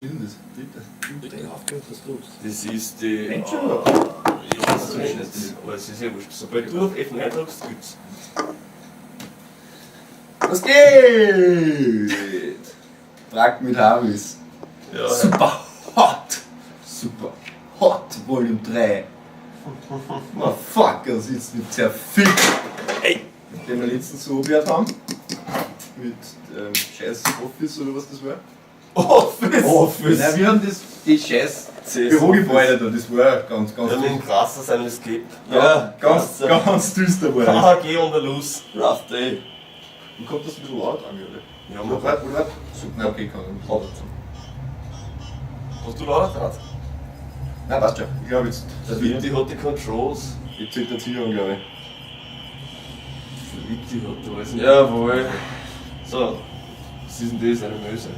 Ist denn das? Dritte. Das ist die. Mensch, oder? Ja, das ist aber es ist ja wurscht. Sobald du auf F9 drückst, gibt's. Was geht? Fragt mit Havis. Ja. Super hot! Super hot, Volume 3. Motherfucker, sitzt mit zerfickt. Ey! Den wir letztens so gehört haben. Mit scheiß Office oder was das war. Office! Office! Nein, wir haben das, die scheiß CS Bürogebäude da, das war ganz, ganz Ja, mit dem Krasser sein Escape. Ja, ganz, ganz düster war das. KHG und der Luz. Rough Day. Und kommt das ein bisschen laut an, oder? Ja, Oder, mach. oder? Nein, okay, kann ich nicht. Hast du lauter drauf? Nein, passt schon. Ich glaube jetzt. Der Witti hat die Controls. Jetzt zählt der Ziehung, glaube ich. Der Witti hat da alles. Jawohl. So, was ist denn das? Eine Möse.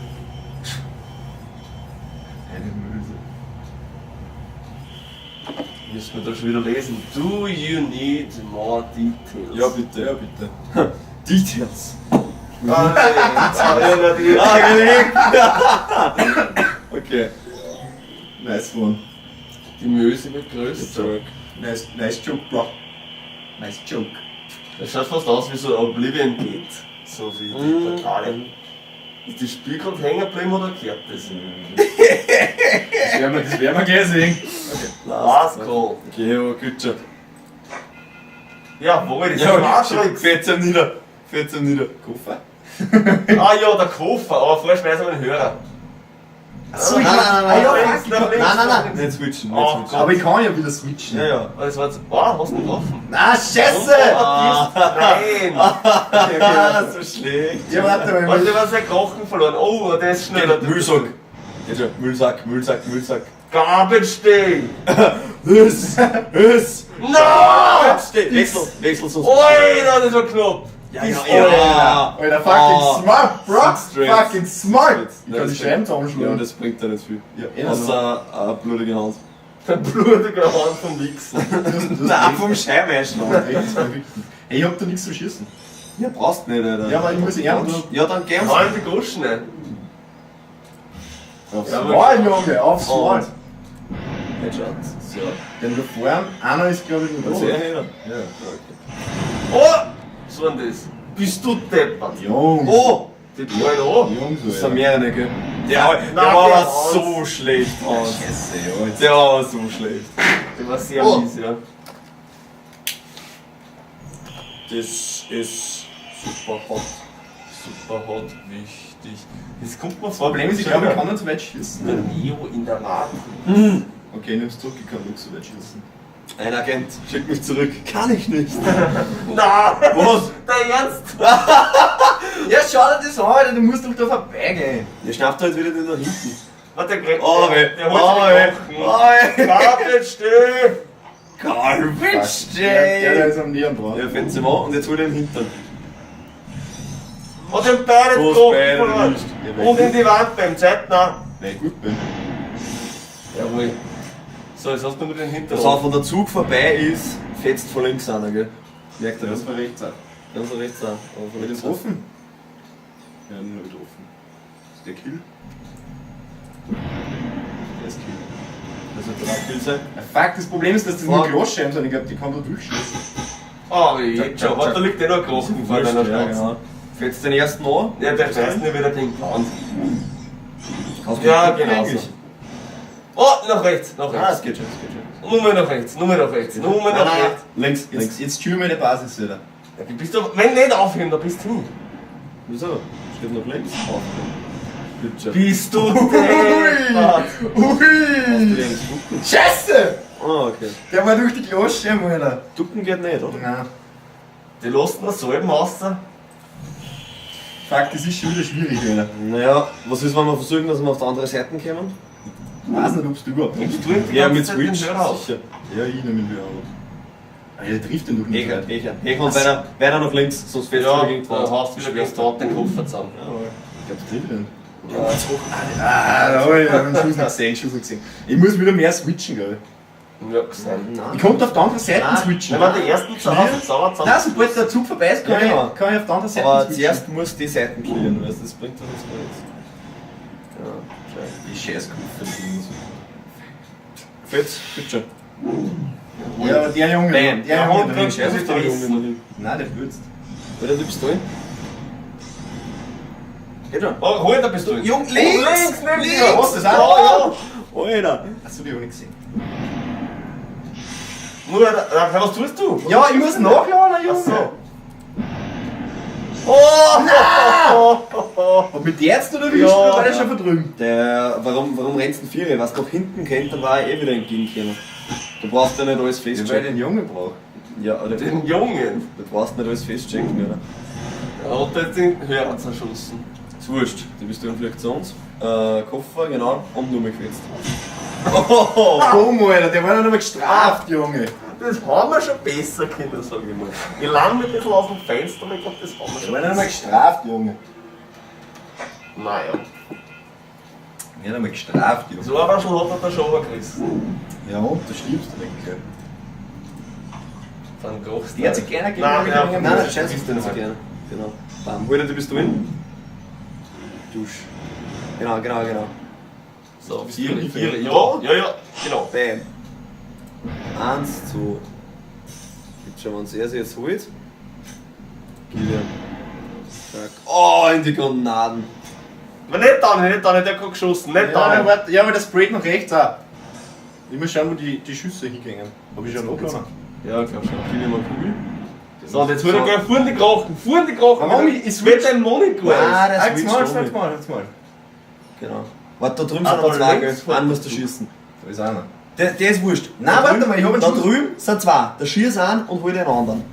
Eine Möse. Müssen wir da schon wieder lesen. Do you need more details? Ja, bitte. Ja, bitte. Details. Ah, ja, na, die- Ah, gelegt! Okay. Nice one. Die Möse wird größer. Nice, nice joke, bro. Nice joke. Das schaut fast aus wie so ein Oblivion Gate. So wie die Portale. Ist das Spiel gerade hängen geblieben oder kehrt das? Das werden wir gleich sehen. Last Call. Okay, aber gut schon. Jawohl, das ist Jawohl, Matrix. Fetz ihm nieder. Fetz ihm nieder. Koffer? Ah ja, der Koffer, aber vorher schmeißen wir den Hörer. Achso, Nein, nein, nein, Ah, ja, nein, fuck, nach ich links, Nein, nein, nach nein. links. Nicht switchen, nicht Oh switchen. Aber ich kann ja wieder switchen. Ja, ja. Oh, das war jetzt. Oh, hast du ihn offen? Na, Scheiße! Ah. Nein! Okay, okay, Ah, warte. so schlecht. Ja, warte mal. Warte, was der Krochen verloren. Oh, der ist schneller. Müllsack. Geht schon. Müllsack, Müllsack, Müllsack. Garbage Day! This is. No! Wechsel, Wechsel sonst. Alter, das war knapp! Ja, Die ja, ist- ja. Alter, fucking Oh. smart, bro! Six Strands. Fucking smart! Ich Ja, kann die das Scheiben Ja, und zusammenschlagen. das bringt ja nicht viel. Ja, eh Außer eine blutige Hand. Der blutige Hand vom Wichsen. Nein, vom Scheibeneinschlag. Ey, ich hab da nichts zu schießen. Ja, brauchst nicht, Alter. Ja, aber ich muss ernten. Ja, dann gehen Hau ihm die Groschen ein. Aufs Ja, Maul, Junge, aufs Maul. Headshot. So. Denn da vorne, einer ist glaube ich noch Was da. er her? Ja. Oh! Was war denn das? Bist du deppert? Jungs. Oh! Die fallen an. Jungs, Das sind Alter. mehrere, gell? Der, der Nein, war der aber Hans. so schlecht, Hans. Scheiße, ja. Jetzt. Der war aber so schlecht. Der war sehr Oh. mies, ja. Das ist super hot. Super hot, wichtig. Das kommt mir Das vor. Problem ist, ich glaube, ich kann nicht so weit schießen. Der Neo in der Matrix. Okay, nimm's zurück, ich kann nicht so weit schießen. Ein Agent, schick mich zurück. Kann ich nicht. Na! Was? Der Ernst? Ja, schau dir das an, Alter, du musst doch da vorbeigehen. Der schnappt halt wieder den da hinten. Warte, der kriegt. Oh, weh. Der holt Oh, weh. sich den Oh, weh. Knochen. Garbage Day! Garbage Ja, der, der Day! ist am Nähern dran. Ja, fetzt ihm an und jetzt hol er den Hintern. Hat den beide Du hast Knochen beide verloren. erwischt. Ja, weil Und ich in die Wand beim Zeitnah. Weil ich gut bin. Jawohl. So, jetzt hast du nur den Hintern. Pass auf, wenn der Zug vorbei ist, fetzt von links einer, gell? Merkt er Das das? war rechts auch. Ganz rechts an. Aber von Wird links das offen? Ja, den hab ich offen. Ist der Kill? Der ist Kill. Das wird der Kill sein. Ja, fuck, das Problem ist, dass das nur Fuck. Glasscheiben sind. Ich glaube, die kann da durchschießen. Oh, jetzt schon. Warte, da liegt eh noch ein Knochen vor deiner Ja, Schnauze. genau. Fetzt den ersten an? Ja, der schmeißt nicht wieder gegen die Wand. Kannst du Ja, nicht genau eigentlich. so. Oh, nach rechts, nach Ah, rechts. es geht schon, es geht schon. Nur mal nach rechts, nur mal nach rechts, nur mal Nein, nach nein, rechts. Links, Jetzt, links. jetzt chill meine Basis wieder. Ja, du bist doch, wenn nicht aufheben, da bist du hin. Wieso? Steht noch links. Auf. Bitte. Bist du deppert? Ui! Links ducken. Scheiße! Ah, okay. Der war durch die Glasscheiben, Alter. Ducken geht nicht, oder? Nein. Die lassen noch Salben raus. Fuck, das ist schon wieder schwierig, Alter. Naja, was ist, wenn wir versuchen, dass wir auf die andere Seite kommen? Ich weiß nicht, ob's du überhaupt Nimmst du ihm die Ja, ganze mit Zeit den Switch. Hörer auf? Sicher. Ja, ich nehme ihn wieder auf. Alter, der trifft den doch nicht. Hecher, Hecher. Hecher und weiter, weiter nach links, sonst fällst du Ja, wieder gegen die dann Wand. haust du wieder gegen die Wand den Koffer zusammen. Jawohl. Ich glaube, der trifft den. Ah, da hab ich den Schuss nicht gesehen, Schuss nicht gesehen. Ich muss wieder mehr switchen, glaube ich. Ja, gesehen. Ich konnte auf der anderen Seite Nein. switchen. Wenn man die ersten sauer, sauer zusammen. Nein, sobald der Zug vorbei ist, kann, Ja, genau. ich, kann ich auf der anderen Seite Aber switchen. zuerst musst du die Seiten clearen, weißt du, das bringt doch jetzt gar nichts. Ja. Die scheiß Kupfer-Dings. Fetz, bitte. Ja, aber der Junge. Bam. Der Der Junge. hat Der grad Scheiß auf den gefressen. Jungen. Nein, der würzt. Weil der Typ drin. Geht schon. Oh, hol da bist du. Jung, Oh, links! links, neben links! dir. Was, das auch? Ja, ja. Alter! Hast du die auch nicht gesehen? Nur, na, was tust du? Ja, ich muss nachladen, Junge. Ach so. Oh! Nein! Hat mich der jetzt noch erwischt Ja. oder war der schon verdrüben? Der, warum rennst du denn Viere? Was nach hinten kennt, dann war er eh wieder entgegengekommen. Du brauchst ja nicht alles Ja, weil ich festchecken. den Jungen brauche. Ja, oder Den Jungen. Du brauchst nicht alles festchecken, oder? Er hat jetzt den Hörer zerschossen. Ist wurscht. Du bist dann vielleicht zu uns. Koffer, genau. Und nur gefetzt. Oh. Komm, Alter, der war noch einmal gestraft, Junge. Das haben wir schon besser können, sag ich mal. Ich lande ein bisschen aus dem Fenster, aber ich glaub, das haben wir Der schon war noch einmal besser. gestraft, Junge. Naja. Der war noch einmal gestraft, Junge. So ein Waschel hat er da schon runtergerissen. Ja, und du stirbst, denke ich. Dann kochst du. Der hat sich keiner gegen Nein, mich nein, gegangen. Nein, nein, scheiß auf den so gerne. Genau. Bam. Alter, du bist drin. Dusch. Genau, genau, genau. So, Bist vier, du vier, ja, ja, ja, genau. Bam. Eins, zwei. Jetzt schauen wir uns er sich jetzt holt. Gib ihm. Zack. Oh, in die Granaten. Aber nicht da, nicht da, der hat gerade geschossen, nicht Ja, da. warte, ja, aber das sprayt nach rechts auch. Ich muss schauen, wo die Schüsse hingehen. Hab ich schon nachgeladen? Ja, ich glaub schon. Gib ihm mal Kugel. So, und jetzt holt er gleich vorne die Krochen, vorne die Krochen. Warum? Ich switch dein Monitor. Ah, der Halt's switcht mal, um. halt's mal, halt's mal. Genau. Warte, da drüben Ah, sind noch da zwei, links gell? Einen musst du schießen. Da ist einer. Der ist wurscht. Nein, Da warte drüben- mal, ich hab einen Da Schuss. drüben sind zwei. Da schieß einen und hol den anderen.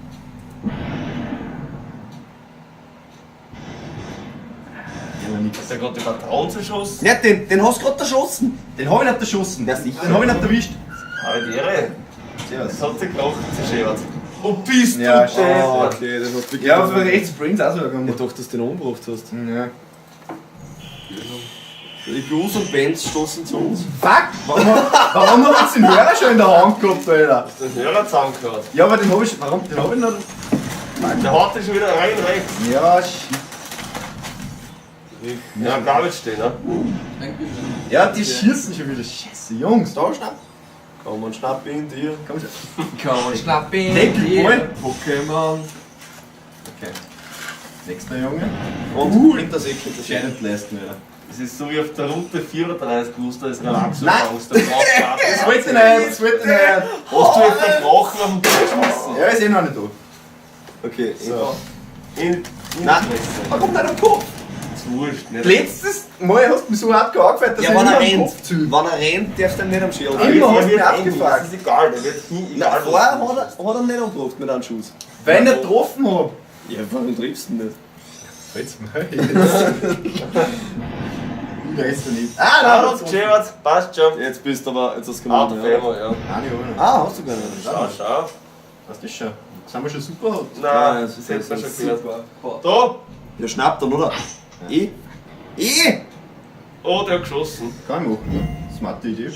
Ja, nix. Hat der gerade die Patronen zerschossen? Ja, den hast du gerade erschossen. Den hab ich nicht erschossen. Ja, sicher. Den hab ich nicht erwischt. Aber die Ehre. Servus. Das hat die Krochen zerschert. Wo bist du Ja, denn? Ah, okay, das hast du wirklich. Ja, aber von rechts bringt's auch so. Ich dachte, dass du den umgebracht hast. Ja. Die Blues und Bands stoßen zu uns. Fuck! Warum hab ich den Hörer schon in der Hand gehabt, Alter? Hast du den Hörer zusammengehört? Ja, aber den hab ich. Warum? Den hab ich noch. Der haut dich schon wieder rein rechts. Ja, shit. Ja, David stehen, ne? Ja, die schießen schon wieder. Scheiße, Jungs. Da schnapp. Komm und schnapp ihn dir. Komm schon. Komm und schnapp ihn. Deckel, voll. Pokémon. Okay. Nächster Junge. Und hinter sich, hinter sich. Scheint leisten, Alter. Das ist so wie auf der Route 34, wo du da ist Relaxo Nein. brauchst. Da brauchst du Das wollte ich nicht, das wollte ich nicht. Hast du jetzt den Krochen auf den Tisch geschmissen? Ja, ist eh noch nicht da. Okay, So. In Nein. Fresse. Warum nicht am Kopf? Ist wurscht, nicht? Letztes Mal hast du mich so hart geangefallen, dass Ja, ich wenn immer er am rennt. Kopf ziehe. Wenn er rennt, darfst du ihn nicht am Schirm. Immer Der hast du wird mich eh abgefuckt. Das ist egal, der wird nie Na, egal. vorher hat er ihn nicht umgebracht mit einem Schuss. Weil ich nicht getroffen hab. Ja, warum triffst du ihn nicht? Halt's mal jetzt. Da ist er nicht. Ah, Ah, nein, hat's geschert, passt schon. Jetzt bist du aber, jetzt hast du Ah, gewonnen. der ja. Fehler, ja. Nein, ich hab nicht. Ah, hast du gar nicht. Schau, schau. Was ist schon? Sind wir schon super hot? Nein, das das ist hätte man schon gehört. Super. Da! Ja, schnappt dann, oder? Eh? Eh? Oh, der hat geschossen. Kann ich machen, ne? Smarte Idee.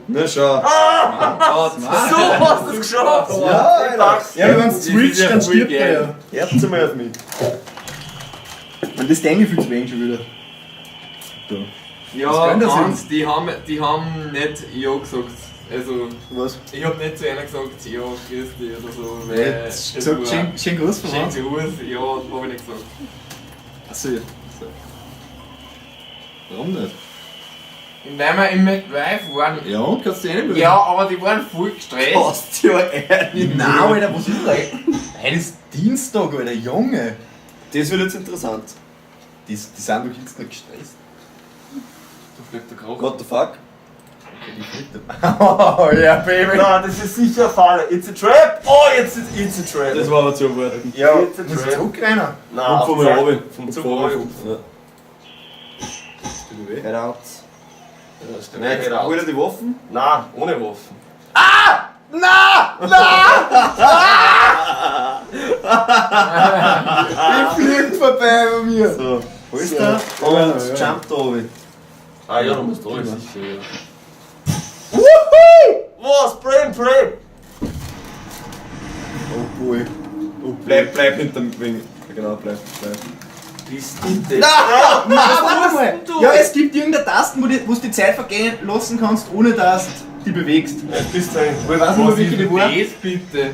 Na schau. So hast du es geschafft. Ja, Alter. Ja, aber wenn du Das ist switcht, ja dann voll stirbt er geil. ja. Hört's einmal auf mich. Und das denke ich viel zu wenig schon wieder. Da. Ja, Was kann das und die haben nicht Ja gesagt. Also, Was? ich hab nicht zu einer gesagt, ja, grüß dich oder so. Weil Jetzt es gesagt, war- schön, schön groß von Schön uns. Gruß, ja, hab ich nicht gesagt. Achso, ja. So. Warum nicht? Weil wir im McDrive waren. Ja, und kannst du eh nicht Ja, aber die waren voll gestresst. Passt ja eh nicht. Nein, Alter, was ist das? Heute ist Dienstag, Alter, Junge. Das wird jetzt interessant. Die sind doch jetzt noch gestresst. Da fliegt der Krochen. What the fuck? Okay, die fliegt Oh, ja, Baby. Nein, das ist sicher eine Falle. It's a trap! Oh, jetzt ist it's a trap. Das war aber zu erwarten. Ja, It's a muss ich trap. zurückrennen? Nein, Und vom auf Robin. Vom Zug runter. Ja. Tut weh. Head out. Ja, stimmt. Nein, jetzt Head out. hol er die Waffen. Nein, ohne Waffen. Die fliegt vorbei bei mir. So, holst du So. und Ja, ja. jump da oben. Ah ja, du musst durch, sicher, ja. Wuhu! Was? Pray, pray! Oh boy. Oh, bleib hinterm Wing. Ja, genau, bleib, bleib. Bist du denn? Nein, warte mal. Ja, es gibt irgendeine Tasten, wo du die Zeit vergehen lassen kannst, ohne dass du die bewegst. Jetzt bist du ein. Aber ich weiß nicht mehr, welche die war. Das bitte?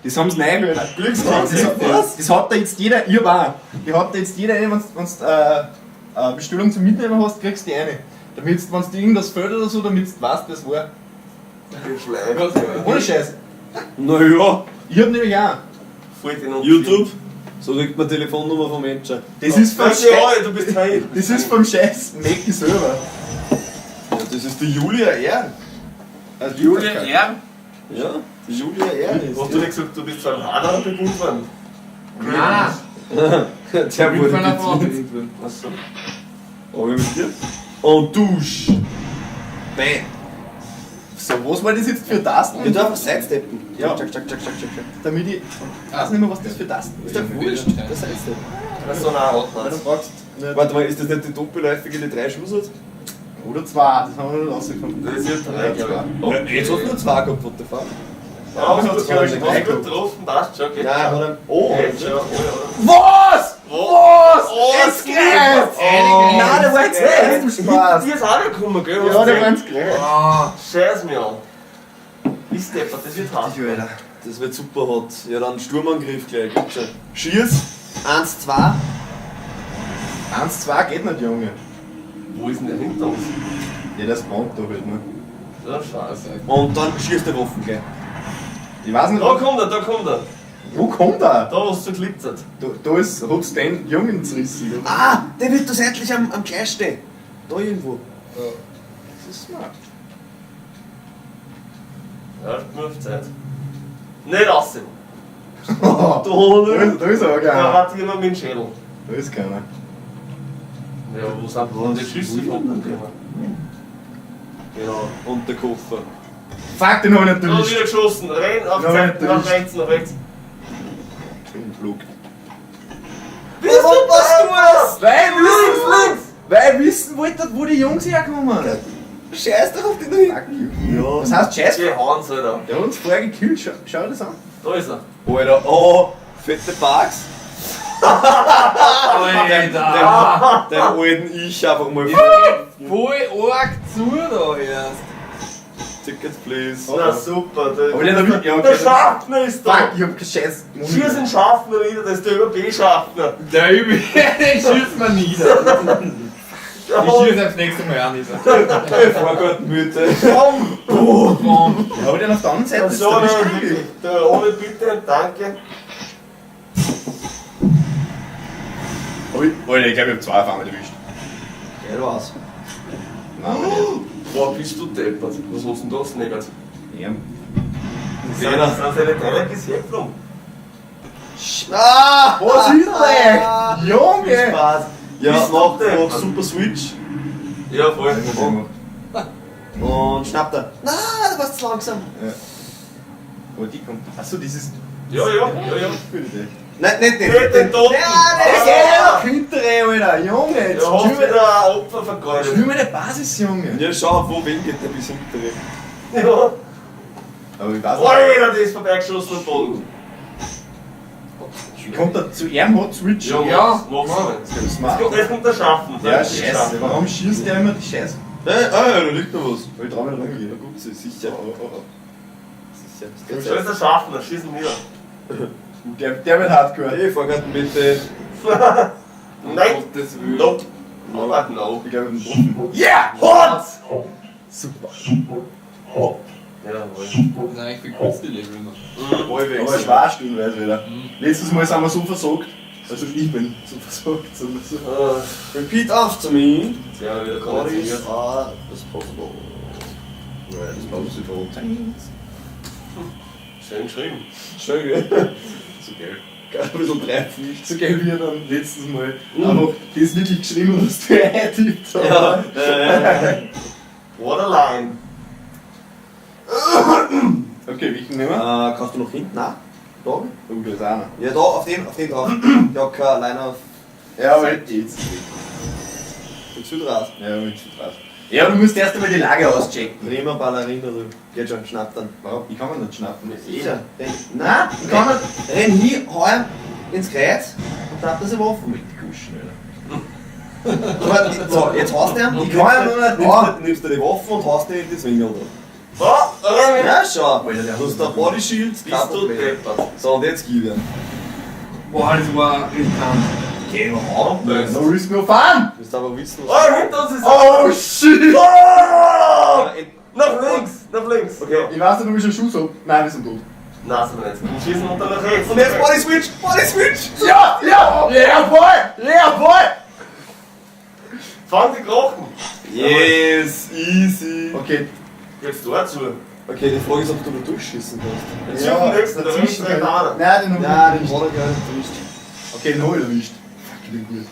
Das haben sie neu geholt. Glückskonzept. Das hat da jetzt jeder, ihr war. Die hat da jetzt jeder eine, wenn du eine Bestellung zum Mitnehmen hast, kriegst du die eine. Damit, wenn dir irgendwas fehlt oder so, damit du weißt, was war. Ohne Scheiß. Naja, Ich hab nämlich auch. Voll den YouTube. So kriegt man Telefonnummer vom Menschen. Das ist vom Ja, Scheiß. du bist heil. Das ist vom Scheiß Mackie selber. Ja, das ist die Julia R. Also Julia R. Ja, die Julia R. ist Hast du nicht gesagt, du bist von Hader bewohnt worden? Nein, Der ich bin wurde von einer Frau bedient. bedient worden. Achso. Aber mit dir? Und Dusch. Bam. So, was war das jetzt für Tasten? Wir dürfen sidesteppen. Ja. Tschak, tschak, tschak, tschak, tschak, tschak. Damit ich. Ich weiß nicht mehr, was das für Tasten Ist doch wurscht. Der Sidestep. Achso, nein, hat Weil du nicht. brauchst nicht. Warte mal, ist das nicht die doppelläufige, die drei Schuss hat? Oder zwei, das haben wir noch rausgefunden. Das ist ja drei, glaube ich. Oh, jetzt hat nur zwei gehabt, what the fuck? Ja, aber Ja, du das hast war gut getroffen, passt schon, geht Nein, schon. hat er. Oh, Geht schon, oder? Was? Was? Oh, Es greift! Oh, Nein, der war jetzt nicht zum Spaß. Dir ist auch nicht gekommen, gell? Ja, der war jetzt gleich. Ah, Scheiß mir an. Ist deppert, das wird hart. Alter. Das wird super hot. Ja, dann Sturmangriff gleich. Gibt's schon. Schieß. 1, 2. 1, 2 geht nicht, Junge. Wo ist denn der hinter uns? Ja, das spawnt da halt, ne? Ja, scheiße. Und dann schießt der Waffen gleich. Ich weiß nicht, Da kommt er, da kommt er. wo kommt er? Da, wo es so geklickt hat. Da ist, hat's den Jungen zerrissen. Ah, der wird da seitlich am Gleis stehen. Da irgendwo. Das ist smart. Ja, nur auf Zeit. Nicht raus. Da, da ist aber Da keiner. hat jemand mit dem Schädel. Da ist keiner. Ja, wo sind denn die Schüsse von dem Thema? Genau. Und der Koffer. Fuck, den hab ich Da natürlich. wieder geschossen. Renn auf Ja, Zeit, nach natürlich. rechts, nach rechts. Flug. Bist du was Weil Links, links! Weil ich wissen wollte, wo die Jungs herkommen. Scheiß doch auf den da hinten. Fuck you. Ja. Was heißt Scheiß? Geh hauen, Alter. Der hat uns vorher gekillt. Schau das an. Da ist er. Alter, oh, fette Bugs. Alter. Dein alten Ich einfach mal. Voll arg zu da erst. Tickets, please. Na super. Der, Aber der hat ja, okay. der Schaffner ist da. Fuck, ich hab kein Scheiß. Schieß den Schaffner wieder, das ist der ÖB-Schaffner. Der Übel, den schießt man nieder. Ich schieße das nächste Mal auch nieder. Vorgartenmüte. Komm! Komm. Aber den auf der anderen Seite ist So, der nein, bestimmt. wirklich. Der ohne Bitte und Danke. Alter, ich glaube, ich hab zwei auf einmal erwischt. Geil war's. Nein, aber nicht. Boah, bist du deppert. Was hast denn da gesnackert? Ja. Sind seine Teile bis hergeflogen? Ah! Was ist leicht? Junge! Spaß. Ja, Bist du mach, deppert? mach Super Switch Ja, voll. und schnappt er. Na, du warst zu langsam. Aber die kommt. Achso, dieses. Ja, ja, ja, ja. Bitte. Nein, nicht, nicht. Nicht den Toten! Ja, Ja, Hintere, Alter! Junge! Jetzt Ja, hast spiel wieder ein Opfer vergeudet. spiel mal die Basis, Junge! Ja, schau, wo wen geht der bis hintere. Ja. Aber ich weiß nicht. Alter, der ist vorbeigeschossen am Boden. Wie kommt er zu ihm hat Switch? Ja, Ja. mach's mal. Das ist smart. Jetzt kommt der Schaffner. Ja, scheiße. Warum schießt der immer die Scheiße? Hey, ah, da liegt noch was. Weil ich trau mich Da rumgehe. guckt sie, sicher. Oh, oh, oh. Sicher. Da ist der Schaffner, schießen nieder. Der wird hardcore. Hey, Vorgartenmitte. Nein! Gottes Willen. Nope. Aber no. Ich glaube, ich bin getroffen. Yeah! Hot! Super. Jawohl. Nein, ich bin kurz die Level noch. Aber schwer stellenweise wieder. Letztes Mal sind wir so versorgt. Also ich bin so versorgt. So, so. Ah, Repeat after me. Jetzt werden wir wieder What is konzentriert. are possible? Ja, das war so verrückt. Schön geschrieben. Schön, gell? So geil. Geil, ein bisschen dreifisch. So geil wie er dann letztes Mal einfach das wirklich geschrieben, was du eingetippt hast. Ja. What a line. Okay, welchen nehmen wir? Kannst du noch hinten? Nein. Da? Oh, da ist einer. Ja, da, auf den drauf. Ja, kein Liner auf Ja, aber jetzt. den Südrad. Ja, mit Südrad. Ja, du musst erst einmal die Lage auschecken. Prima Ballerina, du. Geht schon, schnapp dann. Warum? Ich kann mich nicht schnappen. Sicher. Renn, nein, ich kann nicht. Renn hin, hau ihm ins Kreuz und schnapp das Waffen. pushen, Alter. So, jetzt haust du ihn. Ich kann ja nur nicht- Nimmst du die Waffe und haust ihn in die Zwinge runter. So, rein. Ja, schau. Alter, der Du hast der Body Shield. Bist du deppert. So, und jetzt gib ihm. Boah, das war riskant. Geh überhaupt nicht. No risk, no fun! Du musst aber wissen, was. Oh, hinter uns ist Oh shit! Oh! Nach links, nach links. Okay. Ich weiß nicht, ob ich schon Schuss hab. Nein, wir sind tot. Nein, sind wir nicht. Wir schießen unter nach rechts. Und jetzt Body Switch! Body Switch! Ja! Ja! Yeah, boy! Yeah, boy! Fang die Krochen. Yes, easy. Okay. Jetzt da zu. Okay, die Frage ist, ob du da durchschießen kannst. Jetzt ja, den nächsten, der dazwischen. rechts einer. Nein, den hab ich Ja, nicht den erwischt. hat er gar nicht erwischt. Okay, den hab ich erwischt. Fuck, ich bin gut.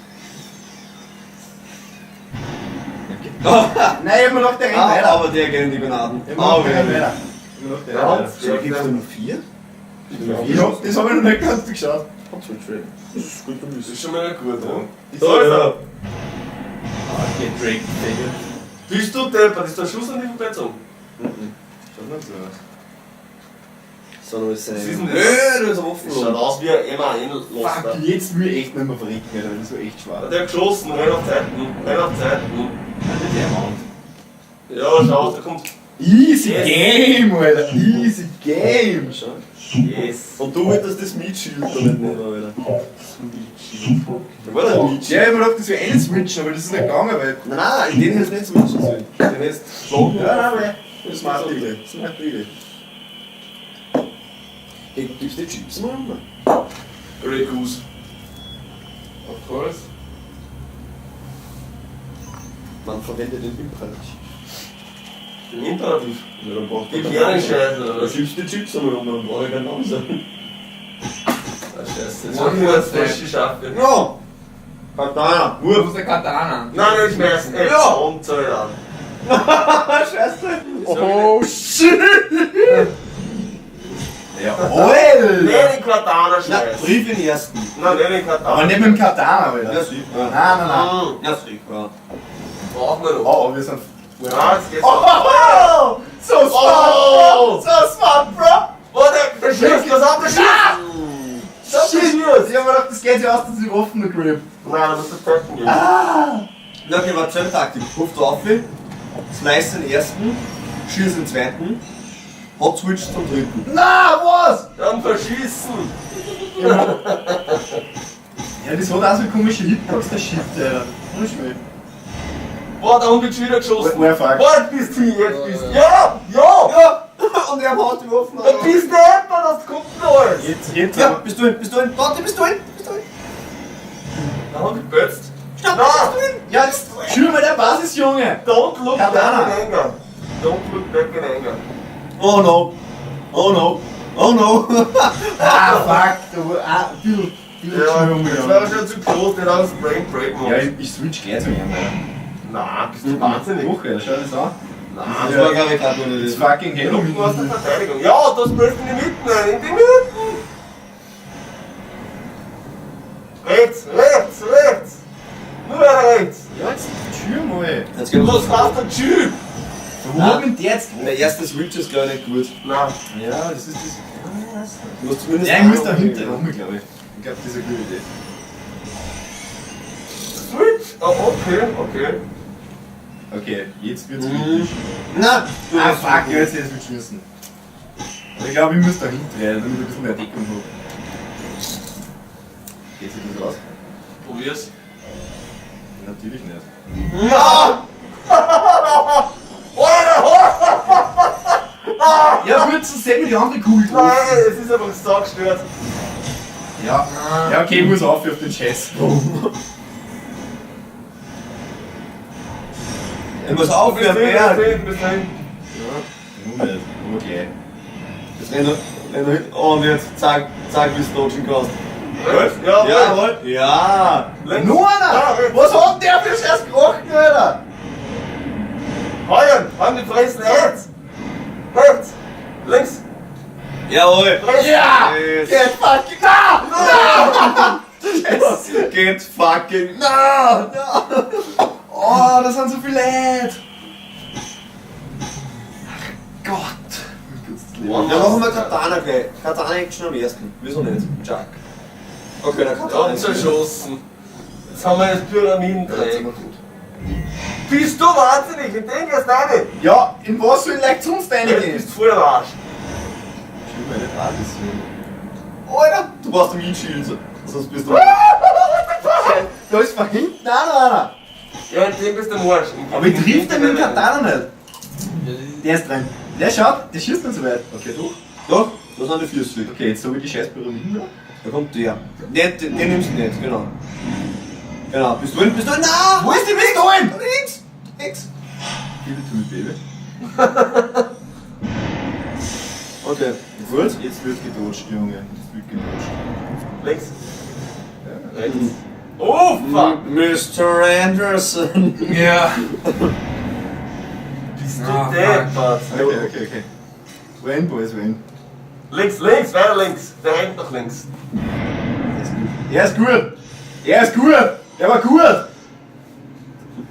Nein, ich hab mir gedacht, der rennt Ah, weiter. aber der geht in die Granaten. Ich hab mir gedacht, der rennt Ah, weiter. Ich hab mir gedacht, der Ja, rennt weiter. So, gibt's da nur 4? Ich hab, das hab ich noch nicht ganz geschaut. Das ist gut Das ist schon mal nicht gut, ne? So, ja. Okay, Drake, Digga. Bist du deppert? Ist der Schuss an die vorbeizogen? Schaut nicht so aus. So, noch ist Was ist denn sein. das? Nö, du bist offen. Das schaut aus wie ein M1 Fuck, jetzt will ich echt nicht mehr verrecken, Alter, das ist so echt schwer. Der hat geschossen, renn auf Zeiten, renn auf Zeiten. Das ist ja Mann. Ja, schau, da kommt. Easy Yes. Game, Alter. Easy Game. Yes. Und du wolltest das Meat Shield da nicht nehmen, Alter. Da war der Meat Shield. Ja, ich hab mir gedacht, das wäre eh nicht switchen, aber das ist nicht gegangen, weil. Nein, nein, in den hättest du nicht switchen sollen. Den hättest du schlagen. Ja, nein, nein. Das macht die Das macht die Hey, gibst du die Chips noch immer? Grey Goose. Of course. Man verwendet den Imperativ. Den Imperativ. Ja, dann braucht Die kleine Scheiße, oder Da was? gibst du die Chips einmal um, dann brauche ich keinen Namen sagen. Ah, Scheiße. Jetzt hab ich mir jetzt frisch geschafft. Ja! Katana! Wo ist der Katana? Nein, nein, ich schmeiß. Ey, Ja. Und so ja. Scheiße! Oh shit! Jawohl! Nein, den Katana Na, scheiß. Brief in den ersten. Nein, nicht den Katana. Aber nicht mit dem Katana, Alter. Ja, sicher. Nein, nein, nein. Mhm. Ja, sicher. Brauchen wir noch. Oh, oh, wir sind. Nein, jetzt geht's. Oh, so smart, Oh. bro! So smart, bro! Oh, der schießt, was hat der schießt? Das Shit! ist Ich hab mir gedacht, das geht ja aus, dass ich Waffen grip. Nein, da musst du Zeiten geben. Na, okay, warte, selbe Taktik. Ruf du auf, slice den ersten, schieß den zweiten, Hot Switch zum dritten. Na, was? Dann verschießen. Ja, das hat auch so komische Hitbox, der Shit, Alter. Ohne Schmäh. Boah, der Hund wird schon wieder geschossen. Where fuck? Boah, jetzt bist du hier, jetzt bist du. Ja, ja! Ja! Und er haut die Waffen Da bist du etwa, das kommt noch alles. Jetzt, jetzt. Ja, bist du hin, bist du hin, warte, bist du hin, bist du hin. Der Hund wird gebötzt. Stopp, Nein. bist du hin. Ja, jetzt schür mal der Basis, Junge! Don't look Katana. back in anger. Don't look back in anger. Oh no. Oh no. Oh no. Ah, fuck! Da war, ah, ein bisschen, bisschen Ja, schnell jetzt war er umgegangen. schon zu groß, der hat das Brain Break gemacht. Ja, ich switch gleich zu ihm, Alter. Nein, bist du wahnsinnig. Woche, schau das an. Nein. Das war, glaube ich, keine gute Das Idee. ist fucking Halloween. Du hast eine Verteidigung. Ja, das bringt in die Mitte rein, in die Mitte. Rechts, rechts, rechts. Nur weiter rechts. Ja, jetzt schür mal. Jetzt geht Was war's der Typ? Wo hat denn der jetzt? Der erste Switch ist, glaube ich, nicht gut. Nein. Ja, das ist das. Du musst zumindest. Ja, ich muss dahinter rum, glaube ich. Ich glaube, das ist eine gute Idee. Switch. Oh, okay, okay. Okay, jetzt wird's Mhm. kritisch. Na, du Ah, hast- fuck, ja, jetzt hätte ich switchen müssen. Aber ich glaube, ich muss dahinter rein, damit ich ein bisschen mehr Deckung habe. Geht sich das aus? Probier's. Natürlich nicht. Na! Ja, würdest du sehen, wie die andere Kugel Nein, es ist einfach saugestört. Ja. Ja, okay, ich muss auf auf den Scheiß. Ich muss aufhören, wer? Du bist dahin. Nur nicht, nur gleich. Jetzt renn renn hin. Oh, und jetzt zeig, zeig, wie du dodgen kannst. Rechts? Ja, Jawohl. Ja. Links. Nur einer! Ja, rechts. Was hat der für Scheiß gekrochen, Alter? Heuern! Haben die Fressen rechts! Rechts! Links! Jawohl. Rechts! Ja! Yes. Get fucking. Ah! Get fucking. Na! Na! Oh, das sind so viele Leute! Ach Gott! Ja, machen wir Katana gleich. Katana Action am ersten. Wieso nicht? Jack. Okay, der Katana. Und zerschossen. Jetzt haben wir das Pyramidendreieck. Bist du wahnsinnig? In den gehst rein! Ja, in was soll ich leicht sonst Du reingehen? bist voll am Arsch. Schön, meine Basis. Alter, du brauchst ein Windschild, sonst bist du. Da ist von hinten auch noch einer. Ja, in den bist du am Arsch. Aber ich trifft den mit dem Katana nicht. Der ist drin. Der schaut, der schießt nicht so weit. Okay, doch. Doch, das sind die Füße. Okay, jetzt habe ich die scheiß Pyramiden da. Da kommt der. Nicht, den nimmst du nicht, genau. Genau, bist du in? Bist du in? Nein! Wo ist die Pistolen? Links! Links! Give it to me, baby. Okay, gut. Jetzt wird gedotscht, Junge. Jetzt wird gedotscht. Links. Rechts. Oh, fuck! Mr. Anderson! Ja. Bist du Ah, deppert. Okay. When, boys, when. Links, links, weiter links. Der rennt nach links. Er ist gut. Er ist gut. Er war gut.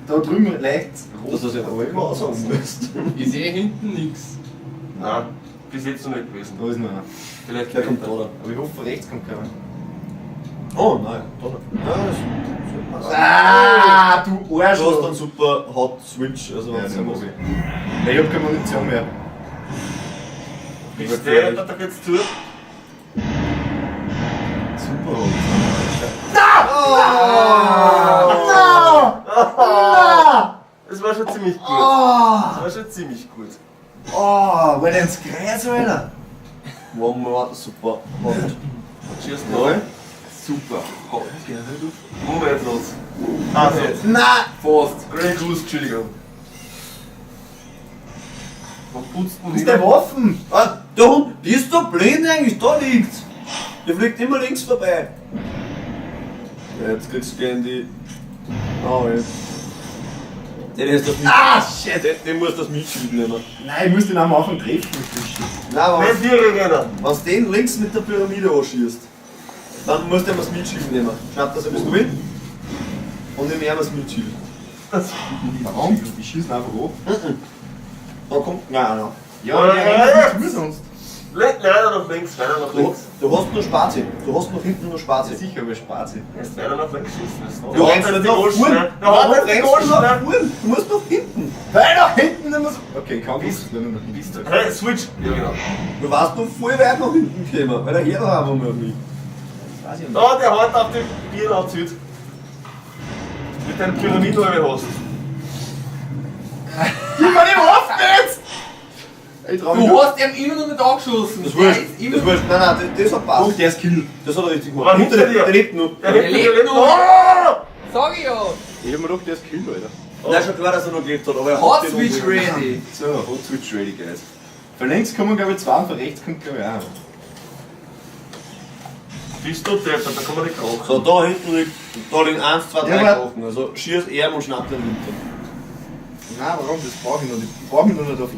Da drüben leicht Das ist ja wohl immer sagen müsst. Ich sehe hinten nichts. Nein, bis jetzt noch nicht gewesen. Da ist noch einer. Vielleicht Der kommt da. Aber ich hoffe, rechts kommt keiner. Oh nein, da nicht. Ja, das das passt. Ah, du Du hast Arschloch. einen super Hot Switch, also Ja, wenn's den muss. mach ich. Nein, ich hab keine Munition mehr. Bist du deppert, da geht's zu. Super Hot. Das war schon ziemlich gut. Das war schon ziemlich gut. Oh, war der ins Kreuz, Alter. One more super hot. Cheers, Neu. Super Hot. Moment los. Also, Na! Fast. Grey Goose, Entschuldigung. Man putzt Wo ist der Waffen? Ah, der Hund, bist du blind eigentlich? Da liegt's. Der fliegt immer links vorbei. Ja, jetzt kriegst du gleich die. Oh, ja. Den ist das Ah, shit. Den musst du das Mitschild nehmen. Nein, ich muss den am Anfang treffen. Nein, aber Nicht wirklich einer. wenn du den links mit der Pyramide anschießt, dann musst du ihm das Mitschild nehmen. Schnapp das ein bisschen mit und nimm ihm das Mitschild. Warum? Die schießen einfach an. Da kommt. Nein, nein. Ja, der rennt nicht zu sonst. Weiter nach links, weiter nach Du, links. du hast nur Spazi. Du hast noch hinten nur Ja, Spazi. sicher, aber Spazi. Jetzt weiter nach links schießen müssen. Du rennst nicht nach vorn. Da hat Warum er die rennst du Goschen, nach ne? vorn? Du musst nach hinten. Weil nach hinten immer so. Okay, kaum bist du nach hinten. Bist du. Hey, Switch! Ja, genau. Du warst noch voll weit nach hinten gekommen, weil der Herr da einfach mal auf mich. Das weiß ich nicht. Da, der hat auf dem Bier anzieht. Mit deinem Pyramiden hast. Gib mir die Waffe jetzt! Ich trau mich Du hast ihn immer noch nicht angeschossen. Das ist Der wurscht. ist immer Das ist wurscht. Nein, nein, das hat passt. Oh, der ist Kill. Das hat er richtig gemacht. Aber hinter der, dir. der lebt noch. Der Der lebt lebt noch. noch. Sag ich ja. Ich hab mir gedacht, der ist Kill, Alter. Nein, schon klar, dass er noch gelebt hat, aber er Hot hat den Switch umgebracht. ready. So, Hot Switch ready, guys. Von links kommen, glaube ich, zwei und von rechts kommt, glaube ich, auch einer. Bist du deppert, da kommen die Krochen. So, da hinten liegt, da liegen 1, 2, 3 Ja, aber- Krochen. Also schieß er und schnapp den hinten. Nein, warum? Das brauche ich noch nicht. Ich brauche mich noch nicht auf